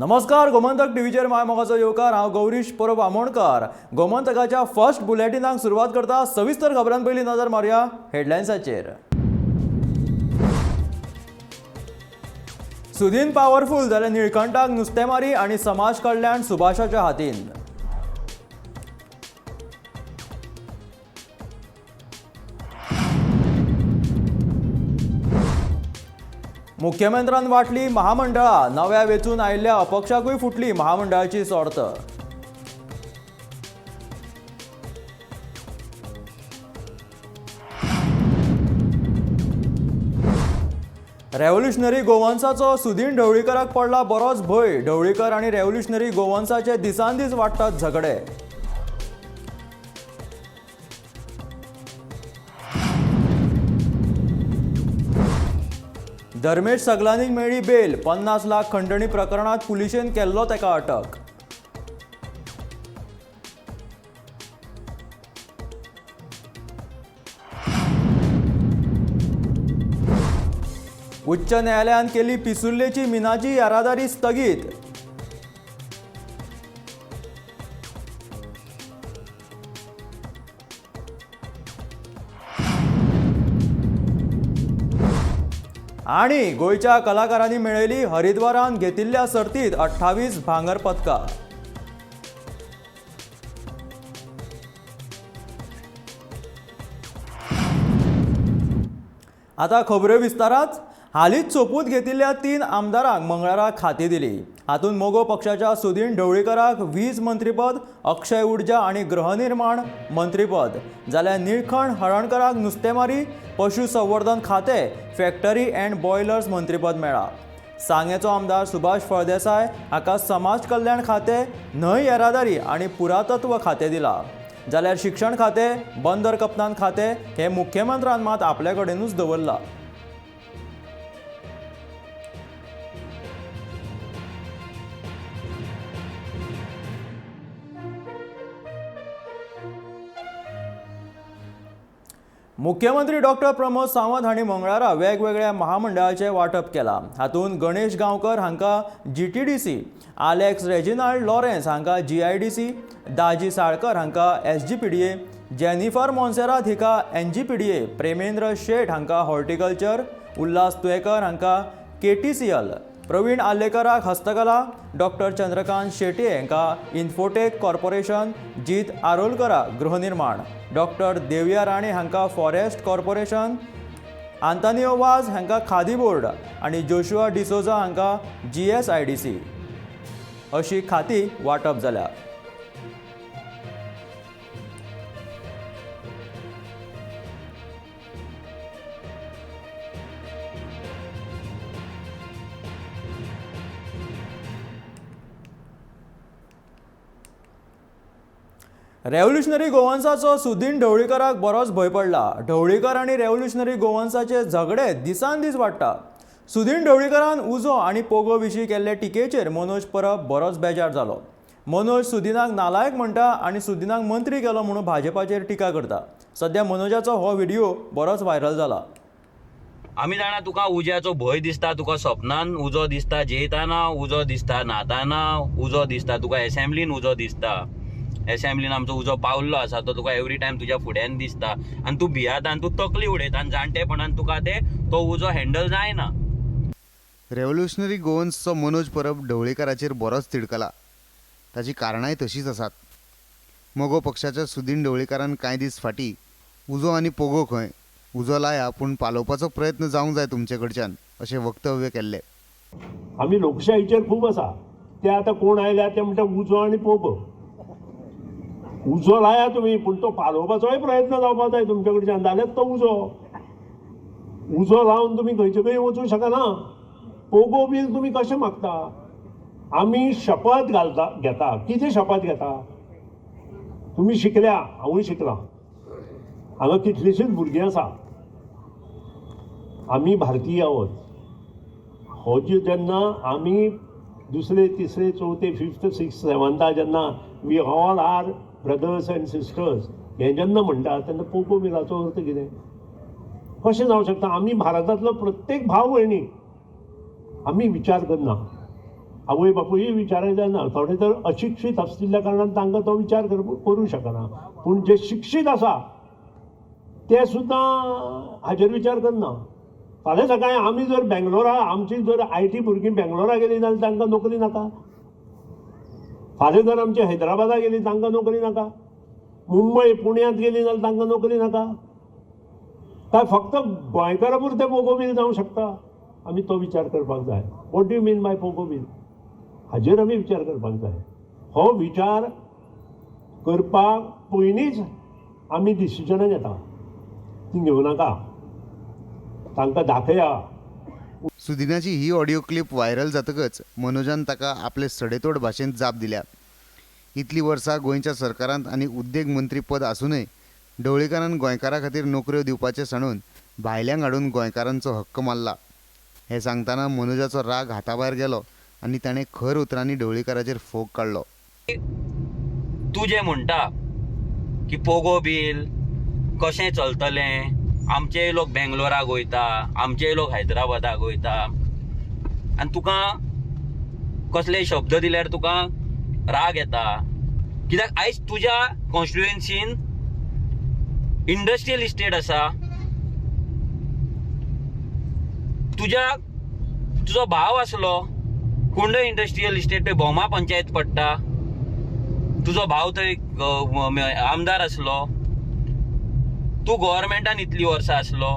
नमस्कार, गोमंतक टीव्हीचेर my मोगाचो येवकार. हांव गौरीश परब आमोणकर. गोमंतकाच्या फर्स्ट बुलेटिनाक सुरवात करता. सविस्तर खबरां पयलीं नजर मारुया हेडलायन्साचेर. सुदीन पावरफूल जाल्यार निळकंठाक नुस्तेमारी आनी समाज कल्याण सुभाषाच्या हातीन. मुख्यमंत्र्यान वांटली महामंडळां, नव्या वेंचून आयिल्ल्या अपक्षाकूय फुटली महामंडळाची सोर्त. रेव्होल्युशनरी गोवन्साचो सुदीन ढवळीकराक पडला बरोच भंय. ढवळीकर आनी रेव्होल्युशनरी गोवन्साचे दिसानदीस वाडटात झगडे. धर्मेश सगलानीक मेळ्ळी बेल. 50 लाख खंडणी प्रकरणात पुलिशेन केल्लो तेका अटक. उच्च न्यायालयान केली पिसुर्लेची मिनाची येरादारी स्थगीत. आणि गोंयच्या कलाकारांनी मेळयली हरिद्वारान घेतिल्ल्या सर्तीत 28 भांगर पदकां. आता खबऱ्यो विस्तारात. हालींच सोपूत घेतिल्ल्या 3 आमदारांक मंगळारा खाती दिली. हातूंत मगो पक्षाच्या सुदीन ढवळीकराक वीज मंत्रीपद, अक्षय उर्जा आनी गृहनिर्माण मंत्रीपद, जाल्यार निळखंठ हळर्णकराक नुस्तेमारी, पशुसंवर्धन खातें, फॅक्टरी अँड बॉयलर्स मंत्रीपद मेळ्ळां. सांगेचो आमदार सुभाष फळदेसाय हाका समाज कल्याण खातें, न्हंय येरादारी आनी पुरातत्व खातें दिलां, जाल्यार शिक्षण खातें, बंदर कप्तान खातें हें मुख्यमंत्र्यान मात आपले कडेनूच दवरलां. मुख्यमंत्री डॉक्टर प्रमोद सावंत हांणी मंगळारा वेगवेगळ्या महामंडळाचें वांटप केलां. हातूंत गणेश गांवकर हांकां GTDC, Alex Reginald Lawrence हांकां GIDC, Daji Salkar हांकां SGPDA, Jennifer Monserrate हिका NGPDA, Premendra Shet हांकां हॉर्टिकल्चर, उल्हास तुयेकर हांकां KTCL, प्रवीण आर्लेकराक हस्तकला, डॉक्टर चंद्रकांत शेट्ये हांकां इन्फोटेक कॉर्पोरेशन, जीत आरोलकराक गृहनिर्माण, डॉक्टर देवया राणे हांकां फॉरेस्ट कॉर्पोरेशन, आंतानियो वाज हांकां खादी बोर्ड आनी जोशुआ डिसोजा हांकां GSIDC अशी खाती वांटप जाल्या. रेव्होल्युशनरी गोवन्साचो सुदीन ढवळीकराक बरोच भंय पडला. ढवळीकर आनी रेव्होल्युशनरी गोवन्साचे झगडे दिसान दीस वाडटा. सुदीन ढवळीकरान उजो आनी पोगो विशीं केल्ले टिकेचेर मनोज परब बरोच बेजार जालो. मनोज सुदीनाक नालायक म्हणटा आनी सुदीनाक मंत्री केलो म्हणून भाजपाचेर टिका करता. सध्या मनोजाचो हो व्हिडिओ बरोच व्हायरल जाला. आमी जाणा तुका उज्याचो भंय दिसता, तुका सपनान उजो दिसता, जेयताना उजो दिसता, न्हाताना उजो दिसता, तुका एसेंब्लीन उजो दिसता. एसेंब्लीन आमचो उजो पावल्लो आसा तो तुका एवरी टायम तुज्या फुड्यान दिसता आनी तूं भियाता आनी तूं तकली उडयता आनी जाणटेपणान तुका ते तो उजो हँडल जायना. रेव्होल्युशनरी गोवन्सचो मनोज परब ढवळीकाराचेर बरोच तिडकला. ताची कारणांय तशींच आसात. मगो पक्षाच्या सुदीन ढवळीकारान कांय दीस फाटीं उजो आनी पोगो खंय उजो लाया पूण पालोवपाचो प्रयत्न जावंक जाय तुमचे कडच्यान अशें वक्तव्य केल्लें. आमी लोकशाहीचेर खूब आसा. ते आतां कोण आयल्या ते म्हणटा उजो आनी पोगो. उजो लाया तुमी पूण तो पालोवपाचोय प्रयत्न जावपाक जाय तुमचे कडच्यान, जाल्यार तो उजो उजो लावन तुमी खंयचे खंय वचूंक शकना. पोगो बील तुमी कशें मागता? आमी शपथ घालता घेता. कितें शपथ घेता? तुमी शिकल्या, हांवूय शिकलां. हांगा कितलींशींच भुरगीं आसा. आमी भारतीय आहोत. हो जे जेन्ना आमी दुसरे तिसरे चवथे फिफ्थ सिक्स सेवन्था जेन्ना we all are brothers and sisters हें जेन्ना म्हणटा तेन्ना पोगो बिलाचो अर्थ कितें? कशें जावंक शकता? आमी भारतांतलो प्रत्येक भाव भयणी आमी विचार करना. आवय बापूय विचारय जायना. थोडे तर अशिक्षीत आशिल्ल्या कारणान तांकां तो विचार करूं शकना, पूण जे शिक्षीत आसा ते सुद्दां हाजेर विचार करना. फाल्यां सकाळीं आमी जर बेंगलोरा, आमची जर IT भुरगीं बेंगलोरा गेलीं जाल्यार तांकां नोकरी नाका. फाल्यां जर आमची हैदराबादा गेली तांकां नोकरी नाका, मुंबय पुण्यांत गेली जाल्यार तांकां नोकरी नाका. काय फक्त गोंयकारां पुरतें पोगो बील जावंक शकता? आमी तो विचार करपाक जाय. What do you mean by Pogo bill हाजेर आमी विचार करपाक जाय. हो विचार करपाक पयलींच आमी डिसिजनां घेता, ती घेवं नाका, तांकां दाखया. सुदिनाची ही ऑडियो क्लिप व्हायरल जातकच मनोजान ताका आपले सडेतोड भाशेंत जाप दिल्या. इतलीं वर्सां गोंयच्या सरकारांत आनी उद्देग मंत्रीपद आसूनय ढवळीकारान गोंयकारां खातीर नोकऱ्यो दिवपाचें सांडून भायल्यांक हाडून गोंयकारांचो हक्क मारला हें सांगतना मनोजाचो राग हाताभायर गेलो आनी ताणें खर उतरांनी ढवळीकाराचेर फोग काडलो. तूं जें म्हणटा की पोगो बील कशें चलतलें, आमचेय लोक बेंगलोराक वयता, आमचेय लोक हैदराबादाक वयता, आनी तुका कसलेय शब्द दिल्यार तुका राग येता कित्याक आयज तुज्या कॉन्स्टिट्युएन्सीन इंडस्ट्रियल इस्टेट आसा, तुज्या तुजो भाव आसलो कुंडय इंडस्ट्रियल इस्टेट थंय भोमा पंचायत पडटा, तुजो भाव थंय आमदार आसलो, तूं गव्हर्मेंटान इतलीं वर्सां आसलो.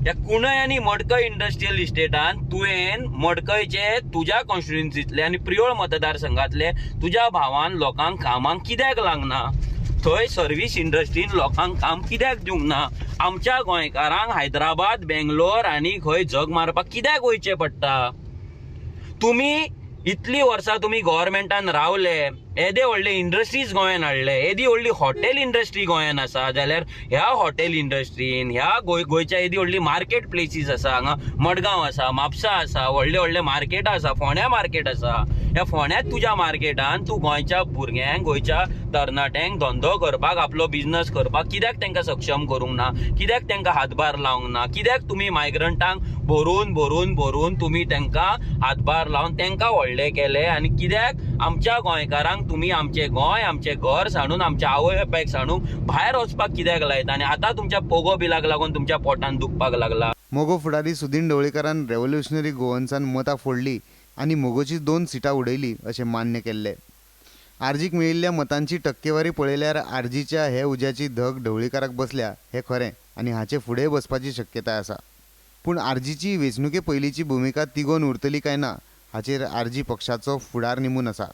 ह्या कुंडय आनी मडकय इंडस्ट्रियल इस्टेटान तुवें मडकयचे तुज्या कॉन्स्टिट्युएन्सींतले आनी प्रियोळ मतदारसंघातले तुज्या भावान लोकांक कामाक कित्याक लागना? थंय सर्वीस इंडस्ट्रीन लोकांक काम कित्याक दिवंक ना? आमच्या गोंयकारांक हैदराबाद, बेंगलोर आनी खंय जग मारपाक कित्याक वयचें पडटा? तुमी इतलीं वर्सां तुमी गव्हर्मेंटान रावले, येदे व्हडले इंडस्ट्रीज गोंयान हाडले, येदी व्हडली हॉटेल इंडस्ट्री गोंयान आसा, जाल्यार ह्या हॉटेल इंडस्ट्रीन ह्या गोंयच्या येदी व्हडली मार्केट प्लेसीस आसा, हांगा मडगांव आसा, म्हापसा आसा, व्हडले व्हडले मार्केटां आसा, फोंड्या मार्केट आसा. ह्या फोंड्यांत तुज्या मार्केटान तूं गोंयच्या भुरग्यांक, गोंयच्या तरणाट्यांक धंदो करपाक, आपलो बिजनस करपाक कित्याक तांकां सक्षम करूंक ना? कित्याक तांकां हातभार लावंक ना? कित्याक तुमी मायग्रंटांक भरून भरून भरून तुमी तांकां हातभार लावन तांकां व्हडले केले? आनी कित्याक आमच्या गोंयकारांक तुमी आमचें गोंय, आमचें घर सांडून, आमच्या आवय बापायक सांडून भायर वचपाक कित्याक लायता? आनी आतां तुमच्या पोगो बिलाक लागून तुमच्या पोटान दुखपाक लागला. मगो फुडारी सुदीन ढवळीकारान रेव्होल्युशनरी गोवन्सान मतां फोडली आनी मगोची 2 सिटां उडयली अशें मान्य केल्लें. आरजीक मेळिल्ल्या मतांची टक्केवारी पळयल्यार आरजीच्या हे उज्याची धग ढवळीकाराक बसल्या हें खरें आनी हाचे फुडें बसपाची शक्यताय आसा. पूण आरजीची वेंचणुके पयलींची भुमिका तिगोवन उरतली काय ना हाचेर आरजी पक्षाचो फुडार निंबून आसा.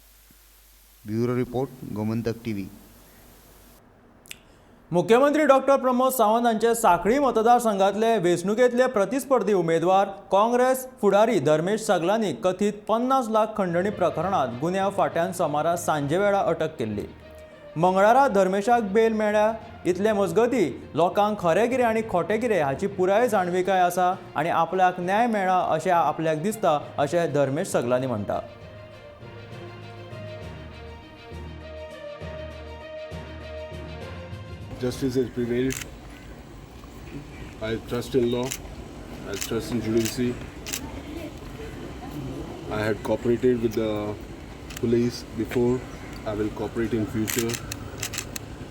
Bureau report, Gomantak TV. मुख्यमंत्री डॉक्टर प्रमोद सावंत हांचे सांखळी मतदारसंघातले वेंचणुकेंतले प्रतिस्पर्धी उमेदवार काँग्रेस फुडारी धर्मेश सगलांनी कथीत 50 लाख खंडणी प्रकरणांत गुन्यांव फांट्यान सोमारा सांजेवेळा अटक केल्ली. मंगळारा धर्मेशाक बेल मेळ्ळ्या. इतले मजगती लोकांक खरें कितें आनी खोटें कितें हाची पुराय जाणविकाय आसा आनी आपल्याक न्याय मेळ्ळा अशें आपल्याक दिसता अशें धर्मेश सगलांनी म्हणटा. Justice has prevailed. I trust in law, I trust in judiciary. I had cooperated with the police before, I will cooperate in future.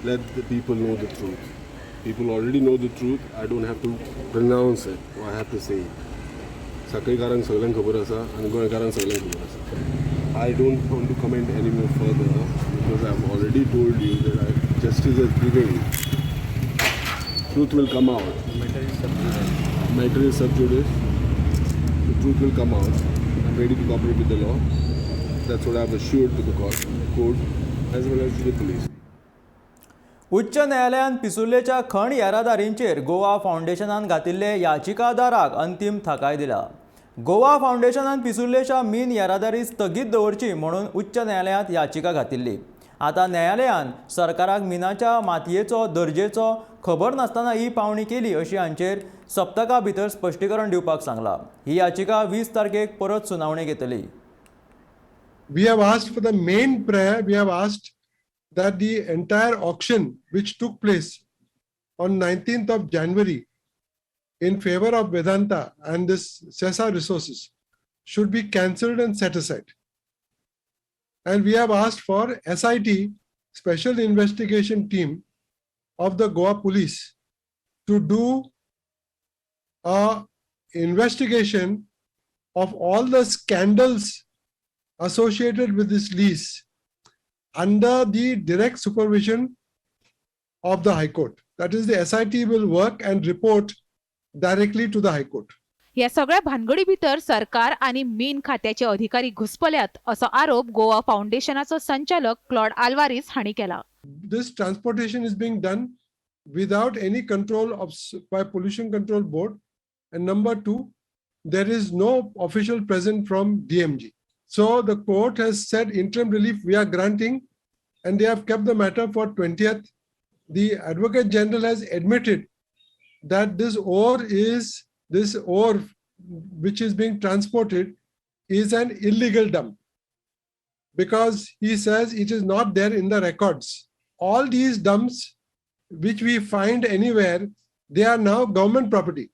Let the people know the truth. People already know the truth, I don't have to pronounce it or I have to say it. साखळीकारांक सगळ्यांक खबर आसा आनी गोंयकारांक सगळ्यांक खबर आसा. I don't want to comment any more further because I have already told you that justice has prevailed. Truth will come out. Matter is sub judice. The truth will come out. I'm ready to cooperate with the law. That's what I have assured to the court as well as to the police. उच्च न्यायालयान पिसुर्लेच्या खण येरादारींचेर गोवा फावंडेशनान घातिल्ले याचिकादाराक अंतीम थाकाय दिला. गोवा फावंडेशनान पिसुर्लेच्या मीन येरादारी स्थगीत दवरची म्हणून उच्च न्यायालयांत याचिका घातिल्ली. आतां न्यायालयान सरकाराक मिनाच्या मातयेचो दर्जेचो खबर नासतना ही पावणी केली अशी हांचेर सप्तका भितर स्पश्टीकरण दिवपाक सांगला. ही याचिका 20 तारखेक परत सुनावणी घेतली. We have asked for the main prayer. We have asked that the entire auction which took place on 19th of January in favor of Vedanta and this Sesa Resources should be cancelled and set aside. And we have asked for SIT, Special Investigation Team of the Goa Police, to do a investigation of all the scandals associated with this lease under the direct supervision of the High Court. That is, the SIT will work and report directly to the High Court. ह्या सगळ्या भानगडी भितर सरकार आनी मीन खात्याचे अधिकारी घुसपल्यात असो आरोप गोवा फावंडेशनाचो संचालक क्लॉड आल्वारीस हांणी केला. This transportation is being done without any control of by Pollution Control Board. And number two, there is no official present from DMG. So the court has said interim relief we are granting, and they have kept the matter for 20th. The Advocate General has admitted that this ore which is being transported is an illegal dump, because he says it is not there in the records. All these dumps which we find anywhere, they are now government property.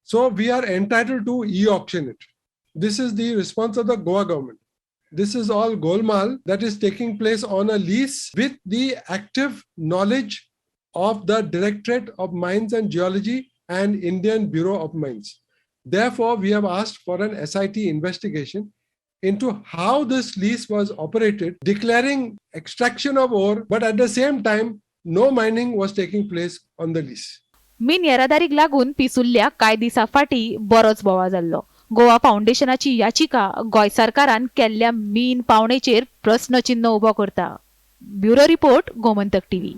So we are entitled to e-auction it. This is the response of the Goa government. This is all golmaal that is taking place on a lease with the active knowledge of the Directorate of Mines and Geology and Indian Bureau of Mines. Therefore, we have asked for an SIT investigation into how this lease was operated, declaring extraction of ore, but at the same time, no mining was taking place on the lease. मीन येरादारीक लागून पिसुल्ल्या कांय दिसां फाटीं बरोच बोवाळ जाल्लो. गोवा फावंडेशनाची याचिका गोंय सरकारान केल्ल्या मीन पावणेचेर प्रस्नचिन्न उबो करता. Bureau report, Gomantak TV.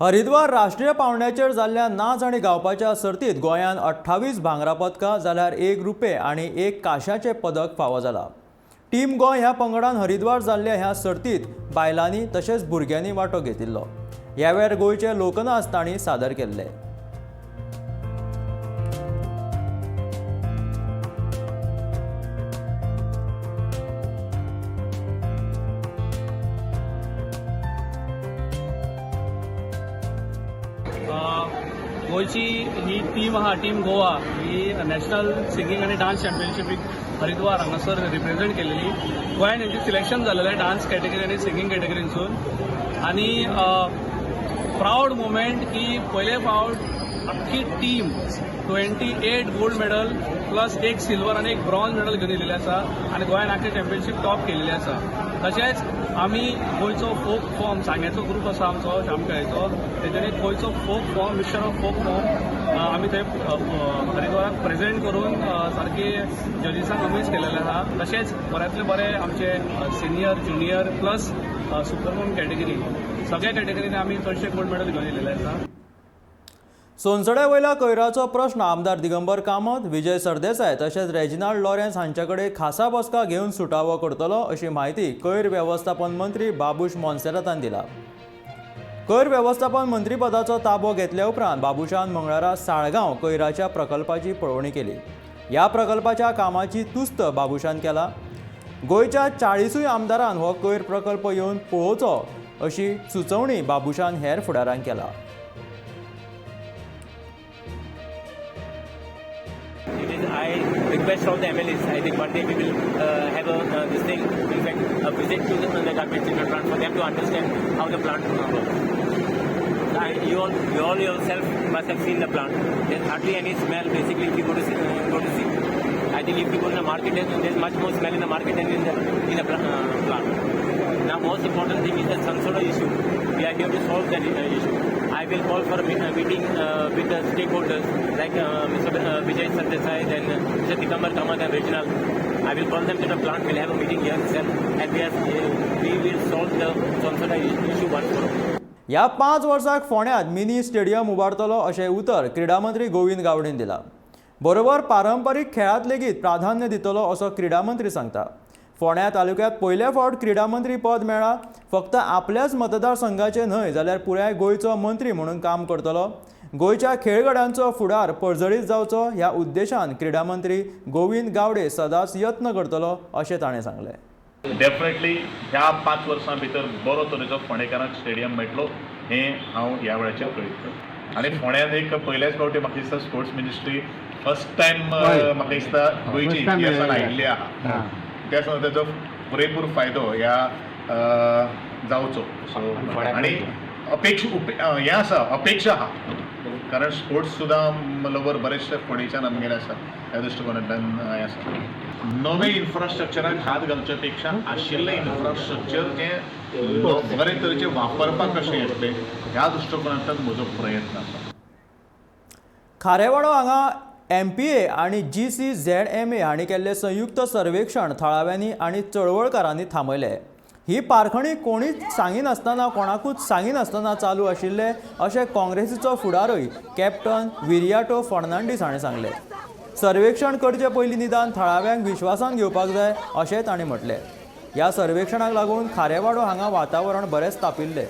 Haridwar राष्ट्रीय पावंड्याचेर जाल्ल्या नाच आनी गावपाच्या सर्तीत गोंयान 28 भांगरा पदकां जाल्यार 1 रुपये आनी 1 कांश्याचें पदक फावो जाला. टीम गोंय ह्या पंगडान हरिद्वार जाल्ल्या ह्या सर्तीत बायलांनी तशेंच भुरग्यांनी वांटो घेतिल्लो. ह्या वेळार गोंयचे लोकनाच तांणी सादर केल्ले. गोंयची ही टीम आहा, टीम गोवा ही नॅशनल सिंगींग आनी डान्स चॅम्पियनशिपीक हरिद्वार हांगासर रिप्रेझेंट केलेली. गोंयान हेंचे सिलेक्शन जालेलें डान्स कॅटेगरी आनी सिंगींग कॅटेगरींसून आनी प्रावड मुमेंट की पयले फावट आख्खी team 28 gold medal plus 1 silver आनी 1 ब्रॉन्ज मेडल घेवन येयलेली आसा आनी गोंयान आख्खे चॅम्पियनशीप टॉप केलेली आसा. तशेंच आमी गोंयचो फोक फॉर्म सांग्याचो ग्रूप आसा आमचो श्यामखेळेचो, तेच्यानी गोंयचो folk form mixture of folk form आमी थंय हरिद्वाराक प्रेजेंट करून सारकी जजीसांक अमेज केलेले आसा. तशेंच बऱ्यांतले बरे आमचे senior, junior plus superwoman category सगळ्या कॅटेगरीनी आमी चडशे गोल्ड मेडल घेवन येयलेले आसा. सोनसड्या वयल्या कोयराचो प्रश्न आमदार दिगंबर कामत, विजय सरदेसाय तशेंच रेजिनाल्ड लॉरेन्स हांचे कडेन खासा बसका घेवन सुटावो करतलो अशी म्हायती कोयर वेवस्थापन मंत्री बाबूश मोन्सेरातान दिला. कोयर वेवस्थापन मंत्रीपदाचो ताबो घेतल्या उपरांत बाबूशान मंगळारा साळगांव कोयराच्या प्रकल्पाची पळोवणी केली. ह्या प्रकल्पाच्या कामाची तुस्त बाबूशान केला. गोंयच्या 40 आमदारान हो कोयर प्रकल्प येवन पळोवचो अशी सुचोवणी बाबूशान हेर फुडारांक केला. It is I request from the MLAs. I think one day we will have a this thing, in fact, a visit to the garbage treatment plant for them to understand how the plant works. You all yourself must have seen the plant. There's hardly any smell. Basically, if you go to see, I think if you go to the market, there's much more smell in the market than in the plant. Now, most important thing is the Sonsoda issue. We are here to solve that issue. I will call for a meeting with the stakeholders like Mr. Vijay Sardesai and Mr. Digambar Kamath and Reginald. I will call them to the plant. We'll have a meeting here itself, and we will solve the Sonsoda issue once for all. ह्या 5 वर्साक फोंड्यांत mini stadium उबारतलो अशें उतर क्रीडा मंत्री गोविंद गावडेन दिला. बरोबर पारंपरीक खेळांत लेगीत प्राधान्य दितलो असो क्रीडा मंत्री सांगता. फोंड्या तालुक्यांत पयले फावट क्रीडा मंत्री पद मेळ्ळा. फक्त आपल्याच मतदारसंघाचे न्हय जाल्यार पुराय गोंयचो मंत्री म्हणून काम करतलो. गोंयच्या खेळगड्यांचो फुडार पर्जळीत जावचो ह्या उद्देशान क्रीडा मंत्री गोविंद गावडे सदांच यत्न करतलो अशें ताणें सांगलें. डेफिनेटली ह्या 5 वर्सां भितर बरो तरेचो फोंडेकारांक स्टेडियम मेळटलो हें हांव ह्या वेळाचेर कळीत करतां. आनी फोंड्यांत एक पयल्याच फावटी म्हाका दिसता स्पोर्ट्स मिनिस्ट्री फर्स्ट टायम म्हाका दिसता गोंयच्या इतिहासान आयिल्ली आहा. त्या संदर्भात ताचो पुरेपूर फायदो ह्या जावचो. सो आनी अपेक्ष हें आसा, अपेक्षा आहा, कारण स्पोर्ट्स सुद्दां लवर बरेचशे फोंडेच्यान आमगेले आसा. ह्या दृश्टिकोनांतल्यान हें आसा, नवे इन्फ्रास्ट्रक्चराक हात घालच्या पेक्षा आशिल्लें इन्फ्रास्ट्रक्चर जें बरे तरेचें वापरपाक कशें येतलें ह्या दृश्टिकोनांतल्यान म्हजो प्रयत्न आसा. खारेवाडो हांगा MPA आनी GCZMA हांणी केल्लें संयुक्त सर्वेक्षण थळाव्यांनी आनी चळवळकारांनी थांबयलें. ही पारखणी कोणीच सांगिनासतना, कोणाकूच सांगिनासतना चालू आशिल्ले अशें काँग्रेसीचो फुडारूय कॅप्टन विरियाटो फर्नांडीस हाणें सांगलें. सर्वेक्षण करचे पयलीं निदान थळाव्यांक विश्वासान घेवपाक जाय अशें ताणें म्हटलें. ह्या सर्वेक्षणाक लागून खारेवाडो हांगा वातावरण बरेंच तापिल्लें.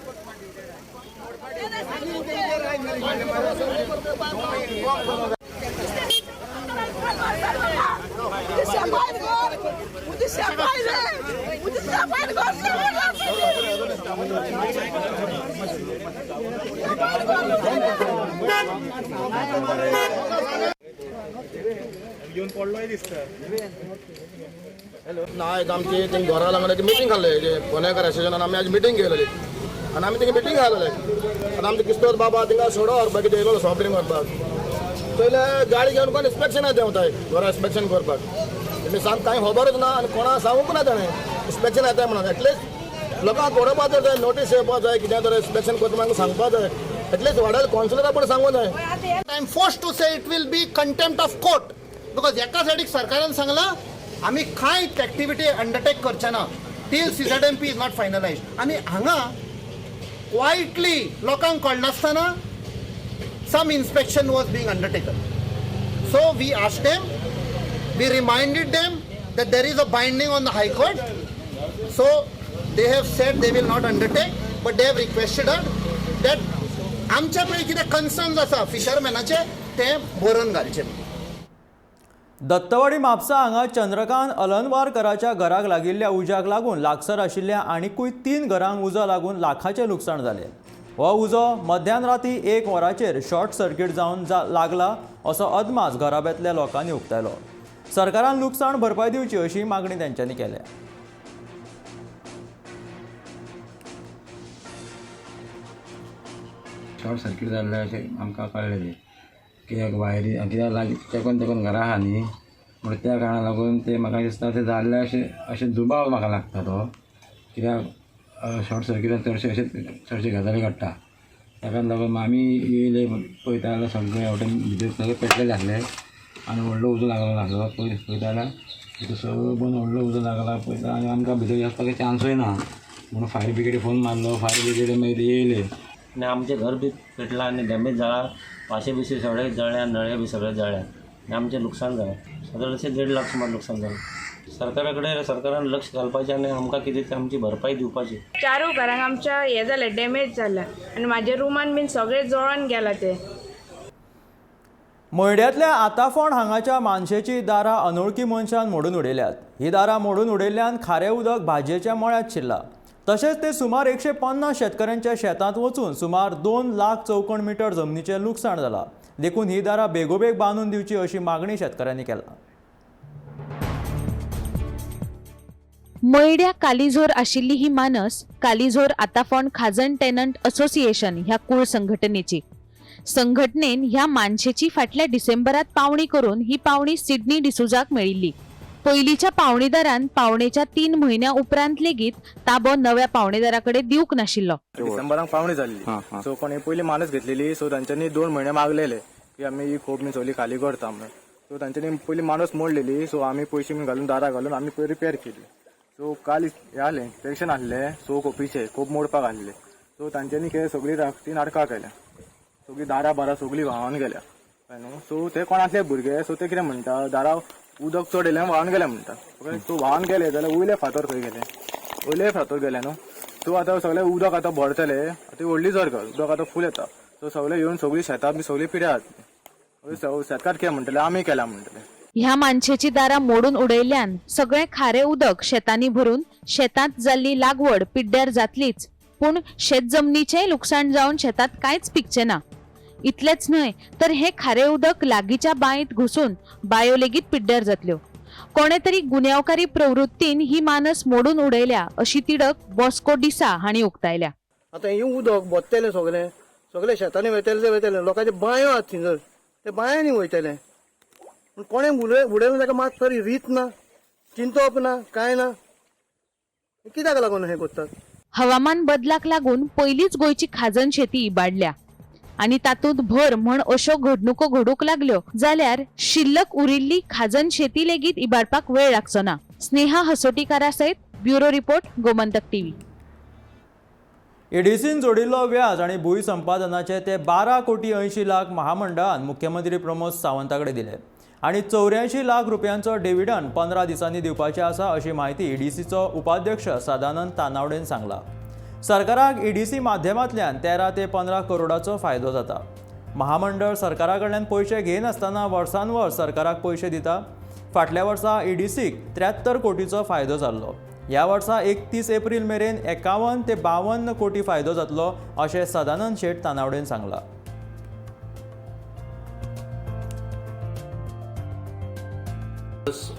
ना आयज आमची तेंगे घरा लागून मिटींग घाल्ले जे फोंडेकार एसोसिएशनान आमी आज मिटींग घेयलेली आनी आमी तेंगे मिटींग घालले आनी आमचे किस्तोद बाबा थिंगा सोडो व्हरपाक कितें येयलो सॉफ्ट ड्रिंक व्हरपाक पयले गाडी घेवन कोण इन्स्पेक्शनाक देंवताय घरा इन्स्पेक्शन करपाक. तेणी सांग कांय खबरूच ना आनी कोणा सांगूंक ना ताणें इन्स्पेक्शन येता म्हणून. एटलिस्ट लोकांक कळोवपा जाय, नोटीस येवपा जाय, कितें तर इन्स्पेक्शन करता म्हाका सांगपा जाय. एटलिस्ट वाड्यार कावन्सिलरा पण सांगूं जाय. I am forced to say it will be contempt of court because एका सायडीक सरकारान सांगलां आमी कांय एक्टिविटी अंडरटेक करचे ना till CZMP is not finalised. आनी हांगा क्वायटली लोकांक कळनासतना some inspection was being undertaken. So we asked them, we reminded them that there is a binding on the High Court. So they have said they will not undertake, but they have requested us that आमच्या पळय कितें concerns आसा फिशरमॅनाचे ते बरोवन घालचे. दत्तवाडी म्हापसा हांगा चंद्रकांत अलनवारकराच्या घराक लागिल्ल्या उज्याक लागून लागसर आशिल्ल्या आनिकूय 3 घरांक उजो लागून लाखाचें लुकसाण जालें. हो उजो मध्यान राती 1 वराचेर शॉर्ट सर्किट जावन लागला असो अदमास घराब्यांतल्या लोकांनी उक्तायलो. सरकारान लुकसाण भरपाय दिवची अशी मागणी तेंच्यांनी केल्या. शॉर्ट सर्किट जाल्लें अशें आमकां कळ्ळें तें कित्याक वायरी कित्याक लागीं तेंकून तेंकून घरां आहा न्ही म्हणून त्या कारणाक लागून तें म्हाका दिसता तें जाल्लें अशें अशें दुबाव म्हाका लागता तो कित्याक शॉर्ट सर्किटान चडशे अशे चडशे गजाली घडटा. ताका लागून आमी येयले पळयता जाल्यार सगळे वटेन भितर सगळे पेटलेले आसले आनी व्हडलो उजो लागलो आसलो. पळयता जाल्यार भितर सगळो बंद व्हडलो उजो लागला पळयता आनी आमकां भितर वचपाक चान्सूय ना म्हणून फायर ब्रिगेडी फोन मारलो. फायर ब्रिगेडी मागीर येयले आनी आमचें घर बी पेटलां आनी डॅमेज जाला, पाशे बिशे सगळे जळ्ळ्या, नळे बी सगळे जळ्ळ्या आनी आमचें लुकसाण जालें. सादारण अशें 1.5 लाख सुमार लुकसाण जालें. सरकारा कडेन सरकारान लक्ष घालपाचें आनी आमकां कितें तें आमची भरपाई दिवपाची. चारूय घरांक आमच्या हें जालें, डॅमेज जालां आनी म्हाज्या रुमान बीन सगळें जळोन गेलां तें. मयड्यांतल्या आताफोंड हांगाच्या मानशेची दारां अनोळखी मनशान मोडून उडयल्यात. ही दारां मोडून उडयल्ल्यान खारें उदक भाजयेच्या मळ्यांत शिरलां. तशेंच ते सुमार 150 शेतकऱ्यांच्या शेतांत वचून सुमार 2 लाख चौखण मिटर जमनीचें लुकसाण जालां. देखून ही दारां बेगोबेग बांदून दिवची अशी मागणी शेतकऱ्यांनी केला. मयड्या कालीझोर आशिल्ली ही मानस कालीझोर आताफोंड खाजन टेनंट असोसिएशन ह्या कूळ संघटनेची. संघटनेन ह्या मानशेची फाटल्या डिसेंबरात पावणी करून ही पावणी सिडनी डिसुजाक मेळिल्ली. पयलींच्या पावणीदारान पावणेच्या 3 म्हयन्या उपरांत लेगीत ताबो नव्या पावणेदारा कडेन दिवंक नाशिल्लो. डिसेंबराक पावणी जाल्ली, सो कोणी पयली मानस घेतलेली, सो तांच्यांनी 2 म्हयने मागलेले की आमी ही खोप मी सगळी खाली करता म्हणून. सो तांच्यांनी पयली मानस मोडलेली, सो आमी पयशे बी घालून दारां घालून आमी पयली रिपेर केली. सो काल हें आसलें इन्स्पेक्शन आसलें, सो खोपीचें खोप मोडपाक आसलें. सो तांच्यांनी कितें सगळीं ती नाटकां केल्या, सगळीं दारां बारां सगळीं व्हांवन गेल्या न्हू. सो ते कोण आसले भुरगे, सो ते कितें म्हणटा दारां उदक चड येयलें व्हांवन गेलें म्हणटा. ओके, सो व्हांवन गेले जाल्यार वयले फातर खंय गेले, वयले फातर गेले न्हू. सो आतां सगळें उदक आतां भरतलें, आतां व्हडली जरगल उदक आतां फूल येता. सो सगळें येवन सगळीं शेतां बी सगळीं पिड्यार जातली. शेतकार कितें म्हणटले, आमी केला म्हणटले. ह्या मानशेची दारां मोडून उडयल्ल्यान सगळें खारें उदक शेतांनी भरून शेतांत जाल्ली लागवड पिड्ड्यार जातलीच, पूण शेत जमनीचेंय लुकसाण जावन शेतांत कांयच पिकचें ना. इतलेंच न्हय तर हें खारें उदक लागींच्या बांयत घुसून बायो लेगीत पिड्ड्यार जातल्यो. कोणे तरी गुन्यांवकारी प्रवृत्तीन ही मानस मोडून उडयल्या अशी तिडक बॉस्को डिसा हांणी उक्तायल्या. आतां हें उदक बोत्तेलें सगळें सगळे शेतांनी वयतले, ते वयतले, लोकांचे बांयो आहात थंयसर, ते बांयांनी वयतले. पूण कोणें उडयलें ताका मात तरी रीत ना, चिंतप ना, कांय ना, कित्याक लागून हें करतात? हवामान बदलाक लागून पयलींच गोंयची खाजन शेती इबाडल्या आनी तातूंत भर म्हण अश्यो घडणुको घडूंक लागल्यो जाल्यार शिल्लक उरिल्ली खाजन शेती लेगीत इबाडपाक वेळ लागचो ना. स्नेहा हसोटीकारा सयत ब्युरो रिपोर्ट, गोमंतक टीव्ही. ईडीसीन जोडिल्लो व्याज आनी भूंय संपादनाचे ते 12 कोटी 80 लाख महामंडळान मुख्यमंत्री प्रमोद सावंता कडेन दिले आनी 84 लाख रुपयांचो डिव्हिडंड 15 दिसांनी दिवपाचे आसा अशी म्हायती ईडीसीचो उपाध्यक्ष सदानंद तानावडेन सांगला. सरकाराक ईडीसी माध्यमांतल्यान 13 ते 15 करोडाचो फायदो जाता. महामंडळ सरकारा कडल्यान पयशे घेनासतना वर्सान वर्स सरकाराक पयशे दिता. फाटल्या वर्सा ईडीसीक 73 कोटीचो फायदो जाल्लो. ह्या वर्सा 31 एप्रील मेरेन 51 ते 52 कोटी फायदो जातलो अशें सदानंद शेट तानावडेन सांगला.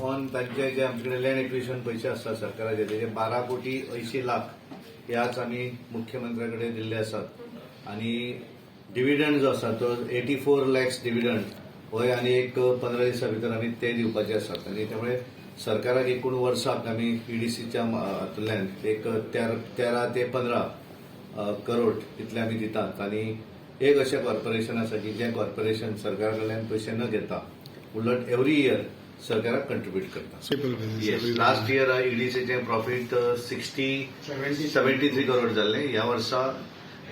ऑन तांचे जे आमचे कडेन लँड एक्विजिशन पयशे आसता सरकाराचे, तेजे 12 कोटी 80 लाख ह्याच आमी मुख्यमंत्र्या कडेन दिल्ले आसात. आनी डिविडंड जो आसा तो 84 लॅक्स डिविडंड होय आनी एक 15 दिसां भितर आमी ते दिवपाचे आसात. आनी त्यामुळे सरकाराक एकूण वर्साक आमी ईडीसीच्या हातूंतल्यान एक 13 ते 15 करोड इतले आमी दितात. आनी एक अशें कॉर्पोरेशन आसा की जें कॉर्पोरेशन सरकारा कडल्यान पयशे न घेता उलट एवरी इयर सरकाराक कंट्रीब्यूट करता. लास्ट इयर ईडीसीचें प्रॉफीट 73 करोड जाल्लें. ह्या वर्सा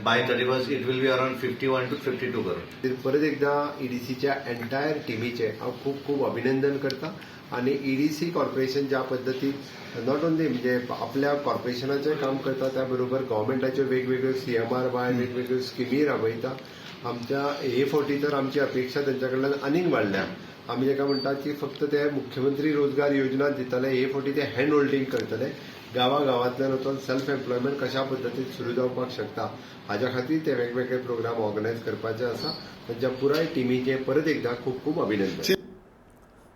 by 31 it will be around 51 to 52 crore. परत एकदा ईडीसीच्या एंटायर टिमीचें हांव खूब खूब अभिनंदन करता. आनी ईडीसी कॉर्पोरेशन ज्या पद्दतीन not only म्हणजे आपल्या कॉर्पोरेशनाचें काम करता, त्या बरोबर गव्हर्मेंटाच्यो वेगवेगळ्यो CMR वेगवेगळ्यो स्किमी राबयता. आमच्या हे फावटी तर आमची अपेक्षा तांच्या कडल्यान आनीक वाडल्या. आमी ताका म्हणटात की फक्त ते मुख्यमंत्री रोजगार योजना दितले, हे फावटी ते हँड होल्डींग करतले. गांवागांवांतल्यान वचून सेल्फ एम्प्लॉयमेंट कशा पद्दतीन सुरू जावपाक शकता हाज्या खातीर ते वेगवेगळे प्रोग्राम ऑर्गनायज करपाचे आसा. तांच्या पुराय टिमीचें परत एकदा खूब खूब अभिनंदन.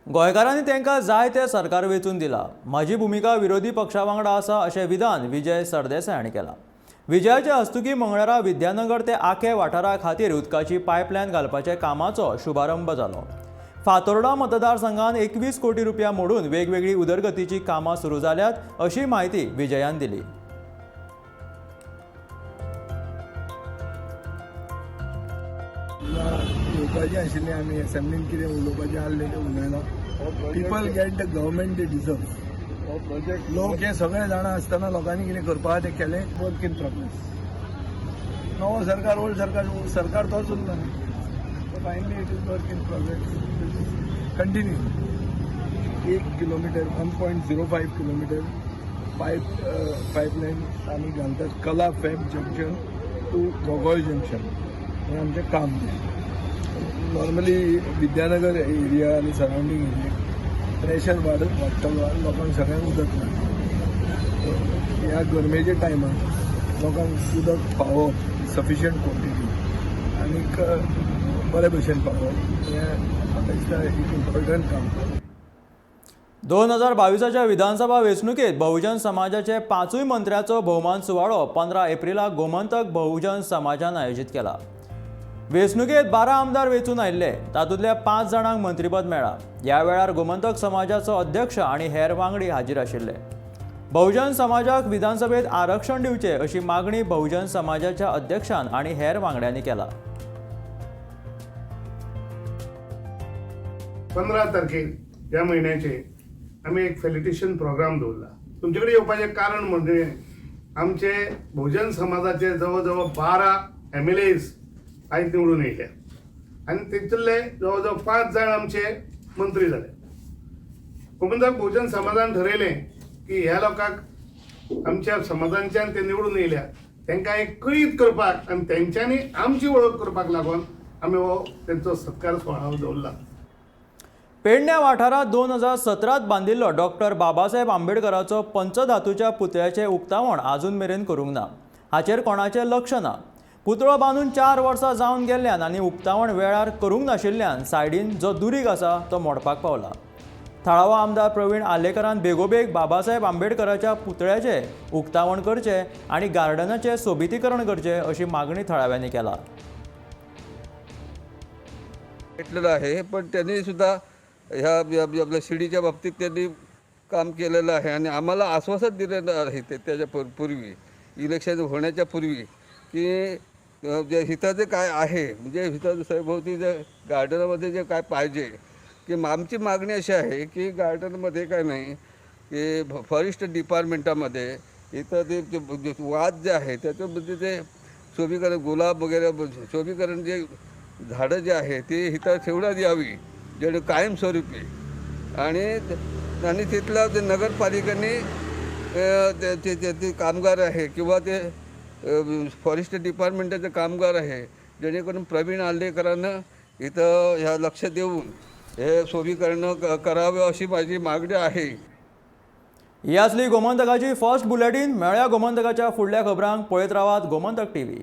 गोंयकारांनी तांकां जाय तें सरकार वेंचून दिलां. म्हजी भुमिका विरोधी पक्षा वांगडा आसा अशें विधान विजय सरदेसाय हांणी केलां. विजयाचे हस्तुकी मंगळारा विद्यानगर ते आखे वाठारा खातीर उदकाची पायपलायन घालपाच्या कामाचो शुभारंभ जालो. फातोर्डा मतदारसंघात 21 कोटी रुपया मोडून वेगवेगळी उदरगतीची कामां सुरू जाल्यात अशी म्हायती विजयान दिली. उलोवपाचें आशिल्लें आमी असेंब्लीन कितें उलोवपाचें आहलें तें उलयलां. People get the government they deserve. लोक हे सगळे जाणा आसतना लोकांनी कितें करपाक तें केलें. Work in progress. नवो सरकार ओल्ड सरकार, सरकार तोच उरला. Finally it is work in progress, continue. 1 kilometre 1.05 kilometre pipeline आमी घालतात Kala Feb junction to Gogol junction. हें आमचें काम. नॉर्मली विद्यानगर एरिया आनी सरावंडींग एरिया प्रेशर वाडटलो आनी लोकांक सगळ्यांक उदक ना. ह्या गरमेच्या टायमार लोकांक उदक पावप सफिशियंट क्वॉन्टिटी आनीक बरे भशेन पावप हें म्हाका दिसता एक इम्पॉर्टंट काम. 2022च्या विधानसभा वेंचणुकेत बहुजन समाजाचे 5 मंत्र्याचो भोवमान सुवाळो 15 एप्रिलाक गोमंतक बहुजन समाजान आयोजीत केला. वेंचणुकेत 12 आमदार वेंचून आयिल्ले, तातूंतल्या 5 जाणांक मंत्रीपद मेळ्ळां. ह्या वेळार गोमंतक समाजाचो अध्यक्ष आनी हेर वांगडी हाजीर आशिल्ले. बहुजन समाजाक विधानसभेत आरक्षण दिवचें अशी मागणी बहुजन समाजाच्या अध्यक्षान आनी हेर वांगड्यांनी केला. 15 तारखेक ह्या म्हयन्याचे आमी एक फेलिटेशन प्रोग्राम दवरला. तुमचे कडेन येवपाचें कारण म्हणजे आमचे बहुजन समाजाचे जवळ जवळ 12 MLAs आयज निवडून येयले आनी तेतूंतले जवळ जवळ 5 जाण आमचे मंत्री जाले. गोमंतक बहुजन समाजान ठरयलें की ह्या लोकांक आमच्या समाजांच्यान ते निवडून येयल्या तांकां एक कळीत करपाक आनी तेंच्यांनी आमची वळख करपाक लागून आमी हो तेंचो सत्कार सुवाळो दवरला. पेडण्या वाठारांत 2017 बांदिल्लो डॉक्टर बाबासाहेब आंबेडकराचो पंचधातूच्या पुतळ्याचें उक्तावण आजून मेरेन करूंक ना. हाचेर कोणाचें लक्ष ना. पुतळो बांदून 4 वर्सां जावन गेल्ल्यान आनी उक्तावण वेळार करूंक नाशिल्ल्यान सायडीन जो दुरीग आसा तो मोडपाक पावला. थळावो आमदार प्रवीण आर्लेकरान बेगोबेग बाबासाहेब आंबेडकराच्या पुतळ्याचें उक्तावण करचें आनी गार्डनाचें सोबितीकरण करचें अशी मागणी थळाव्यांनी केला. भेटलेलं आहे, पण त्यांनी सुद्धा ह्या आपल्या शिडीच्या बाबतीत त्यांनी काम केलेलं आहे आणि आम्हाला आश्वासन दिलेलं आहे ते त्याच्या पूर्वी इलेक्शन होण्याच्या पूर्वी की जे हिथं जे काय आहे म्हणजे हिथं सभोवती जे गार्डनमध्ये जे काय पाहिजे की आमची मागणी अशी आहे की गार्डनमध्ये काय नाही की फॉरेस्ट डिपार्टमेंटामध्ये इथं ते वाद जे आहे त्याच्यामध्ये ते शोभीकरण गुलाब वगैरे शोभीकरण जे झाडं जे आहे ते इथं ठेवण्यात यावी जेणे कायमस्वरूपी आणि आणि तिथल्या ते नगरपालिकेने ते कामगार आहे किंवा ते फॉरेस्ट डिपार्टमेंटाचे कामगार आहे जेणेकरून प्रवीण आर्लेकरांना इथं ह्या लक्ष देऊन हे शोभीकरण करावं अशी माझी मागणी आहे. ही आसली गोमंतकाची फर्स्ट बुलेटीन. मेळ्या गोमंतकाच्या फुडल्या खबरांक पळयत रावात गोमंतक टीव्ही.